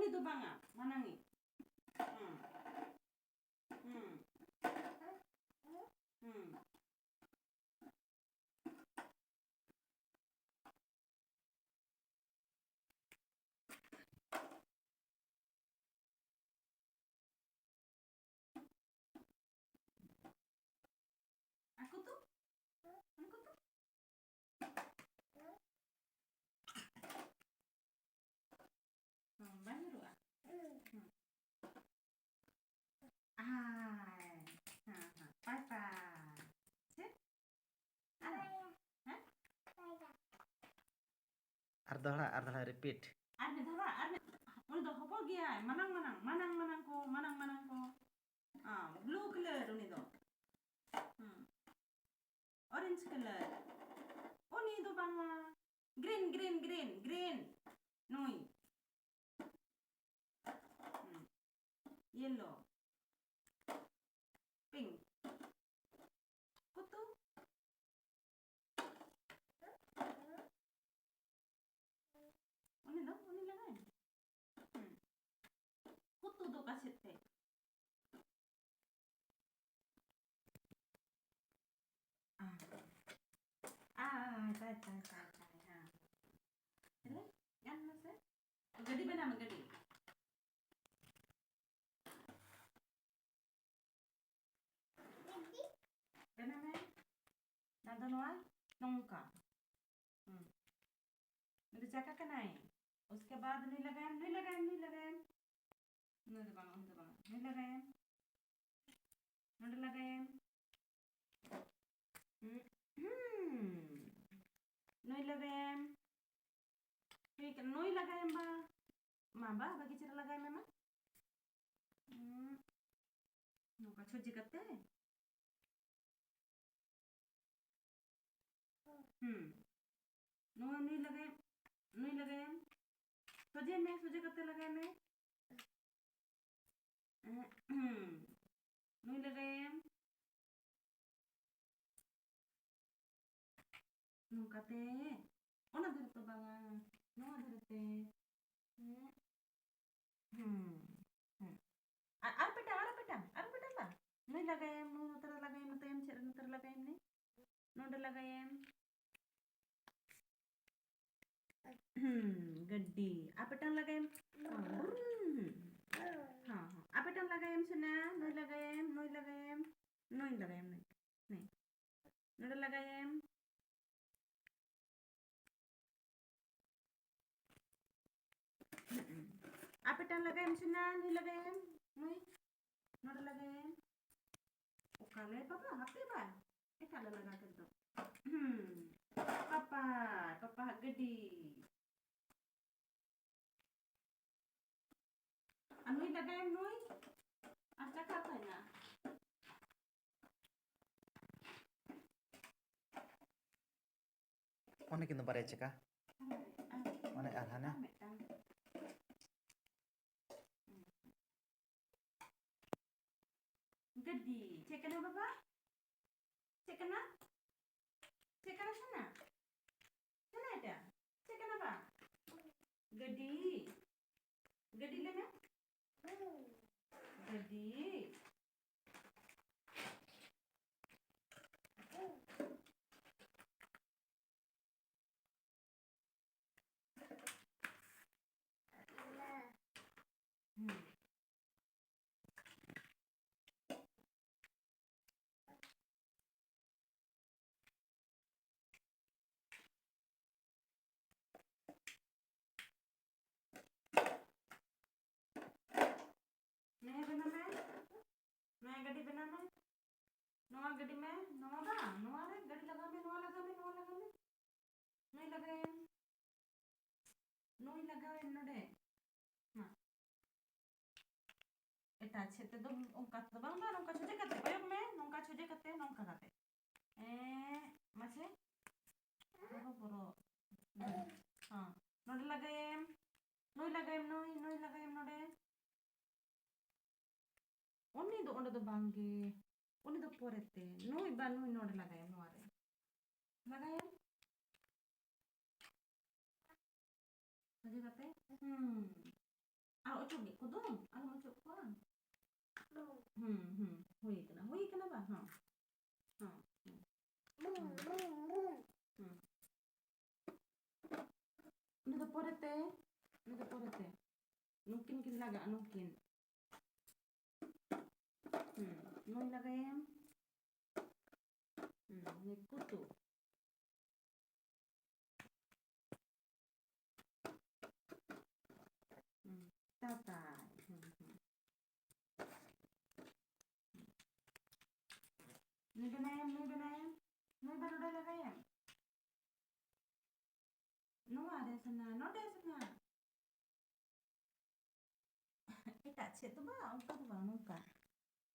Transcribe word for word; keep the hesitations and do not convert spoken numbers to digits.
ᱤᱧ ᱫᱚ ᱵᱟᱝᱟ, ᱢᱟᱱᱟᱝ ᱤᱧ᱾ ᱦᱩᱸ᱾ ᱦᱩᱸ᱾ ᱦᱩᱸ᱾ ᱟᱠᱚ ᱛᱚ? ᱩᱱᱠᱩ ᱛᱚ? ᱦᱚᱸ, ᱵᱟᱝ ᱧᱩᱨᱩᱜᱼᱟ? ᱦᱚᱸ᱾ ᱟᱭ, ᱦᱮᱸ, ᱦᱮᱸ, ᱯᱟᱭ ᱯᱟᱭ᱾ ᱪᱮᱫ? ᱟᱨ, ᱦᱮᱸ? ᱟᱨ ᱫᱚᱦᱲᱟ, ᱟᱨ ᱫᱚᱦᱲᱟ repeat᱾ ᱟᱨ ᱢᱤᱫ ᱫᱷᱟᱣ, ᱟᱨ ᱢᱤᱫ, ᱩᱱᱤ ᱫᱚ ᱦᱚᱯᱚᱱ ᱜᱮᱭᱟᱭ, ᱢᱟᱱᱟᱝ, ᱢᱟᱱᱟᱝ, ᱢᱟᱱᱟᱝ, ᱢᱟᱱᱟᱝ ᱠᱚ, ᱢᱟᱱᱟᱝ, ᱢᱟᱱᱟᱝ ᱠᱚ᱾ ᱦᱮᱸ, blue colour ᱩᱱᱤ ᱫᱚ᱾ ᱦᱩᱸ᱾ Orange colour᱾ ᱩᱱᱤ ᱫᱚ ᱵᱟᱝᱟ᱾ Green, green, green, green᱾ ᱱᱩᱭ᱾ ᱦᱩᱸ᱾ Yellow᱾ Pink᱾ ᱠᱩᱛᱩ᱾ ᱩᱱᱤ ᱫᱚ, ᱩᱱᱤ ᱞᱟᱜᱟᱭ ᱢᱮ᱾ ᱦᱩᱸ᱾ ᱠᱩᱛᱩ ᱫᱚ ᱚᱠᱟ ᱥᱮᱫ ᱛᱮ? ᱟᱭ, ᱟᱭ, ᱛᱟᱭ, ᱛᱟᱭ, ᱛᱟᱭ, ᱛᱟᱭ, ᱦᱮᱸ᱾ ᱪᱮᱞᱮ? ᱜᱟᱱ ᱢᱮᱥᱮ᱾ ᱜᱟᱹᱰᱤ ᱵᱮᱱᱟᱣ ᱢᱮ, ᱜᱟᱹᱰᱤ᱾ ᱵᱮᱱᱟᱣ ᱢᱮ᱾ ᱟᱫᱚ ᱱᱚᱣᱟ ᱱᱚᱝᱠᱟ᱾ ᱦᱩᱸ᱾ ᱱᱩᱭ ᱫᱚ ᱪᱟᱠᱟ ᱠᱟᱱᱟᱭ᱾ उसके बाद ᱱᱩᱭ ᱞᱟᱜᱟᱭᱮᱢ, ᱱᱩᱭ ᱞᱟᱜᱟᱭᱮᱢ, ᱱᱩᱭ ᱞᱟᱜᱟᱭᱮᱢ᱾ ᱱᱩᱭ ᱫᱚ ᱵᱟᱝ, ᱩᱱᱤ ᱫᱚ ᱵᱟᱝ᱾ ᱱᱩᱭ ᱞᱟᱜᱟᱭᱮᱢ᱾ ᱱᱚᱰᱮ ᱞᱟᱜᱟᱭᱮᱢ᱾ ᱦᱩᱸ᱾ ᱦᱩᱸ᱾ ᱱᱩᱭ ᱞᱟᱜᱟᱭᱮᱢ᱾ ᱴᱷᱤᱠ, ᱱᱩᱭ ᱞᱟᱜᱟᱭᱮᱢ ᱵᱟ᱾ ᱢᱟ ᱵᱟ, ᱵᱷᱟᱜᱮ ᱪᱮᱦᱨᱟ ᱞᱟᱜᱟᱭ ᱢᱮ ᱢᱟ᱾ ᱦᱩᱸ᱾ ᱱᱚᱝᱠᱟ ᱪᱷᱚᱡᱮ ᱠᱟᱛᱮ᱾ ᱦᱩᱸ᱾ ᱱᱚᱣᱟ ᱱᱩᱭ ᱞᱟᱜᱟᱭ, ᱱᱩᱭ ᱞᱟᱜᱟᱭᱮᱢ᱾ ᱥᱚᱡᱷᱮ ᱢᱮ, ᱥᱚᱡᱷᱮ ᱠᱟᱛᱮ ᱞᱟᱜᱟᱭ ᱢᱮ᱾ ᱱᱩᱭ ᱞᱟᱜᱟᱭᱮᱢ᱾ ᱱᱚᱝᱠᱟᱛᱮ, ᱚᱱᱟ ᱫᱷᱟᱨᱮ ᱫᱚ ᱵᱟᱝᱟ, ᱱᱚᱣᱟ ᱫᱷᱟᱨᱮ ᱛᱮ᱾ ᱦᱮᱸ᱾ ᱟᱨ ᱟᱨ ᱯᱮᱴᱟᱝ, ᱟᱨ ᱯᱮᱴᱟᱝ, ᱟᱨ ᱯᱮᱴᱟᱝ ᱵᱟ᱾ ᱱᱩᱭ ᱞᱟᱜᱟᱭᱮᱢ, ᱱᱩᱭ ᱱᱚᱛᱮ ᱨᱮ ᱞᱟᱜᱟᱭᱮᱢ, ᱱᱚᱛᱮ ᱮᱢ ᱪᱮᱫ ᱨᱮ ᱱᱚᱛᱮ ᱨᱮ ᱞᱟᱜᱟᱭᱮᱢ ᱱᱩᱭ᱾ ᱱᱚᱰᱮ ᱞᱟᱜᱟᱭᱮᱢ᱾ ᱦᱩᱸ, ᱜᱟᱹᱰᱤ᱾ ᱟᱨ ᱯᱮᱴᱟᱝ ᱞᱟᱜᱟᱭᱮᱢ᱾ ᱦᱩᱸ᱾ ᱦᱚᱸ, ᱦᱚᱸ᱾ ᱟᱨ ᱯᱮᱴᱟᱝ ᱞᱟᱜᱟᱭᱮᱢ ᱥᱮᱱᱟ, ᱱᱩᱭ ᱞᱟᱜᱟᱭᱮᱢ, ᱱᱩᱭ ᱞᱟᱜᱟᱭᱮᱢ, ᱱᱩᱭ ᱞᱟᱜᱟᱭᱮᱢ, ᱱᱩᱭ᱾ ᱱᱩᱭ᱾ ᱱᱚᱰᱮ ᱞᱟᱜᱟᱭᱮᱢ᱾ ᱟᱯᱮᱴᱟᱝ ᱞᱟᱜᱟᱭᱮᱢ ᱥᱮᱱᱟ, ᱱᱩᱭ ᱞᱟᱜᱟᱭᱮᱢ, ᱱᱩᱭ᱾ ᱱᱚᱰᱮ ᱞᱟᱜᱟᱭᱮᱢ᱾ ᱚᱠᱟᱞᱮ ᱵᱟᱵᱟ, ᱦᱟᱯᱮ ᱵᱟ᱾ ᱮᱴᱟᱜ ᱞᱮ ᱞᱟᱜᱟ ᱠᱮᱫ ᱫᱚ᱾ ᱦᱩᱸ᱾ ᱯᱟᱯᱟ, ᱯᱟᱯᱟ ᱦᱟᱜ ᱜᱟᱹᱰᱤ᱾ ᱟᱨ ᱱᱩᱭ ᱞᱟᱜᱟᱭᱮᱢ ᱱᱩᱭ᱾ ᱟᱨ ᱪᱟᱠᱟ ᱚᱠᱟᱭᱮᱱᱟ? ᱚᱱᱮ ᱠᱤᱱ ᱫᱚ ᱵᱟᱨᱭᱟ ᱪᱟᱠᱟ᱾ ᱟᱨ ᱚᱱᱮ ᱟᱨ ᱦᱟᱱᱮ᱾ ᱟᱨ ᱢᱤᱫᱴᱟᱝ᱾ ᱜᱟᱹᱰᱤ᱾ ᱪᱮᱫ ᱠᱟᱱᱟ ᱵᱟᱵᱟ? ᱪᱮᱫ ᱠᱟᱱᱟ? ᱪᱮᱫ ᱠᱟᱱᱟ ᱥᱳᱱᱟ? ᱥᱳᱱᱟ ᱮᱴᱟ? ᱪᱮᱫ ᱠᱟᱱᱟ ᱵᱟ? ᱜᱟᱹᱰᱤ᱾ ᱜᱟᱹᱰᱤ ᱞᱟᱹᱭ ᱢᱮ᱾ ᱜᱟᱹᱰᱤ᱾ ᱦᱩᱸ᱾ ᱱᱚᱣᱟ ᱵᱮᱱᱟᱣ ᱢᱮ, ᱱᱚᱣᱟ ᱜᱟᱹᱰᱤ ᱵᱮᱱᱟᱣ ᱢᱮ, ᱱᱚᱣᱟ ᱜᱟᱹᱰᱤ ᱢᱮ, ᱱᱚᱣᱟ ᱵᱟᱝ, ᱱᱚᱣᱟ ᱨᱮ ᱜᱟᱹᱰᱤ ᱞᱟᱜᱟᱣ ᱢᱮ, ᱱᱚᱣᱟ ᱞᱟᱜᱟᱣ ᱢᱮ, ᱱᱚᱣᱟ ᱞᱟᱜᱟᱣ ᱢᱮ, ᱱᱩᱭ ᱞᱟᱜᱟᱣᱮᱢ, ᱱᱩᱭ ᱞᱟᱜᱟᱣᱮᱢ ᱱᱚᱰᱮ, ᱢᱟ᱾ ᱮᱴᱟᱜ ᱥᱮᱫ ᱛᱮᱫᱚ ᱚᱱᱠᱟ ᱛᱮᱫᱚ ᱵᱟᱝ, ᱱᱚᱝᱠᱟ ᱥᱚᱡᱷᱮ ᱠᱟᱛᱮ ᱠᱚᱭᱚᱜ ᱢᱮ, ᱱᱚᱝᱠᱟ ᱥᱚᱡᱷᱮ ᱠᱟᱛᱮ, ᱱᱚᱝᱠᱟ ᱠᱟᱛᱮ᱾ ᱮᱸ, ᱢᱟᱥᱮ᱾ ᱯᱩᱨᱟᱹ, ᱯᱩᱨᱟᱹ᱾ ᱦᱚᱸ, ᱱᱚᱰᱮ ᱞᱟᱜᱟᱭᱮᱢ᱾ ᱱᱩᱭ ᱞᱟᱜᱟᱭᱮᱢ, ᱱᱩᱭ, ᱱᱩᱭ ᱞᱟᱜᱟᱭᱮᱢ ᱱᱚᱰᱮ᱾ ᱩᱱᱤ ᱫᱚ ᱚᱸᱰᱮ ᱫᱚ ᱵᱟᱝ ᱜᱮ᱾ ᱩᱱᱤ ᱫᱚ ᱯᱚᱨᱮ ᱛᱮ᱾ ᱱᱩᱭ ᱵᱟ ᱱᱩᱭ ᱱᱚᱰᱮ ᱞᱟᱜᱟᱭᱮᱢ, ᱱᱚᱣᱟ ᱨᱮ᱾ ᱞᱟᱜᱟᱭᱮᱢ᱾ ᱥᱚᱡᱷᱮ ᱠᱟᱛᱮ᱾ ᱦᱩᱸ᱾ ᱟᱨ ᱚᱪᱚᱜ ᱜᱮ ᱠᱚᱫᱚ᱾ ᱟᱞᱚᱢ ᱚᱪᱚᱜ ᱠᱚᱣᱟ᱾ ᱩᱱᱤ ᱫᱚ ᱯᱚᱨᱮᱛᱮ, ᱩᱱᱤ ᱫᱚ ᱯᱚᱨᱮᱛᱮ᱾ ᱱᱩᱠᱤᱱ ᱠᱤᱱ ᱞᱟᱜᱟᱜᱼᱟ, ᱱᱩᱠᱤᱱ᱾ ᱦᱩᱸ, ᱱᱩᱭ ᱞᱟᱜᱟᱭᱮᱢ᱾ ᱦᱩᱸ, ᱱᱩᱭ ᱠᱩᱛᱩ᱾ ᱦᱩᱸ, ᱛᱟᱛᱟᱭ᱾ ᱦᱩᱸ, ᱦᱩᱸ᱾ ᱱᱩᱭ ᱵᱮᱱᱟᱭᱮᱢ, ᱱᱩᱭ ᱵᱮᱱᱟᱭᱮᱢ, ᱱᱩᱭ ᱵᱟ ᱱᱚᱰᱮ ᱞᱟᱜᱟᱭᱮᱢ᱾ ᱱᱚᱣᱟ ᱨᱮ ᱥᱟᱱᱟ, ᱱᱚᱰᱮ ᱥᱟᱱᱟ᱾ ᱮᱴᱟᱜ ᱥᱮᱫ ᱫᱚ ᱵᱟᱝ, ᱚᱱᱠᱟ ᱫᱚ ᱵᱟᱝ, ᱱᱚᱝᱠᱟ᱾